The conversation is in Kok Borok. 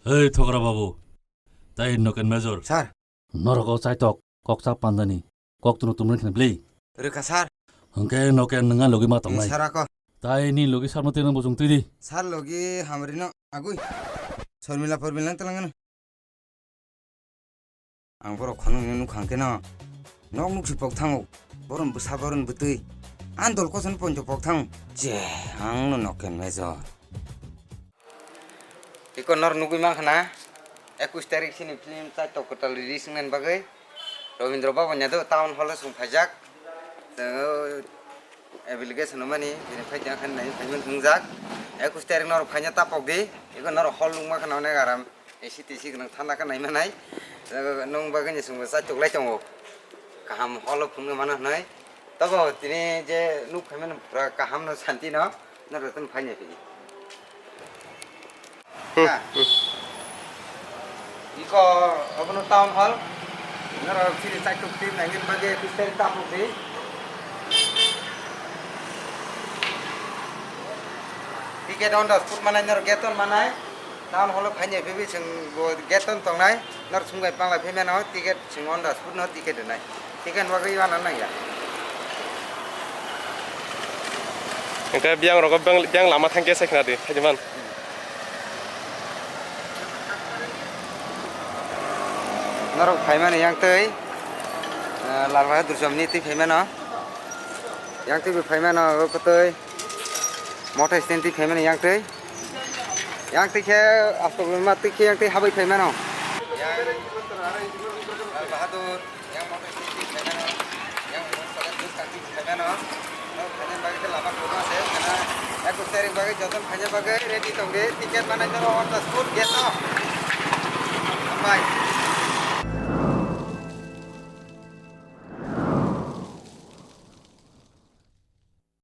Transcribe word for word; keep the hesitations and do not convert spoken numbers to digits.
Hei, Thokra babu. Tai Noken Major. Sir. Norok o chaitok, kok chap pandani. Kok tunu tumreng khna bli. Rwkha, sir. Hwnkhe Noken nwnga logi ma tongnai. Sir, ako. Tai ni logi sir no teno bosong twi di. Sir, logi hamri no agui. Sormila pormila telang ano. Ang borok khonok ni nukha hwnkhe no. Nok nuksi pok thango. Boron bwsa boron bwtwi. Ang dol koson poncho pok thango. Je, ang no Noken Major. Iko nor nugui mankha na, ekush tarik sini film chaitok kwtal release wngnani bagwi Robindra Bhaban ya do town hall o chwng phaijak. Chwng application rwmani, bini phaijak khe nai phaiman wngjak. Ekush tarik norok phaina tapok di, iko norok hall nukma khana onek aram, A C T C gwnang thanda khe nai manai. Nwng bagwi ni chwngbo chaitok lai tongo. Kaham hall o phunukna mano hwnwi. Tobo tini je nuk phaimani pura kaham no santi no. Norok tun phainai phi. Hmm. Ha. Iko obono town hall. Norok chini chaitok team nangin bagwi ekush tarik tapok di. Ticket on the spot manai norok gate on manai. Town hall o phainai phi chwng bo gate on tongnai. Norok chwng bai pangla phi mano ticket. Chwng on the spot no ticket rwnai. Ticket bagwi wana nangya. Hwnkhe biyang rogo biyang, biyang lama thangkhe sai khna di, thaiman. Norok phaimani yang twi, eh, Lal Bahadur Jamni twi phaimano. Yang twi bo phaimano, obo twi. Motor stand twi phaimani yang twi. Yang twi khe aswk ma twi khe yang twi habwi phaimano. Yang Lal Bahadur, yang motor stand twi phaimano. Yang motor stand twi phaimano. No phaimani bagwi khe lama kwbangma se, kana ekush tarik bagwi joton phaina bagwi ready tongdi. Ticket manai norok on the spot gate o. Hambai.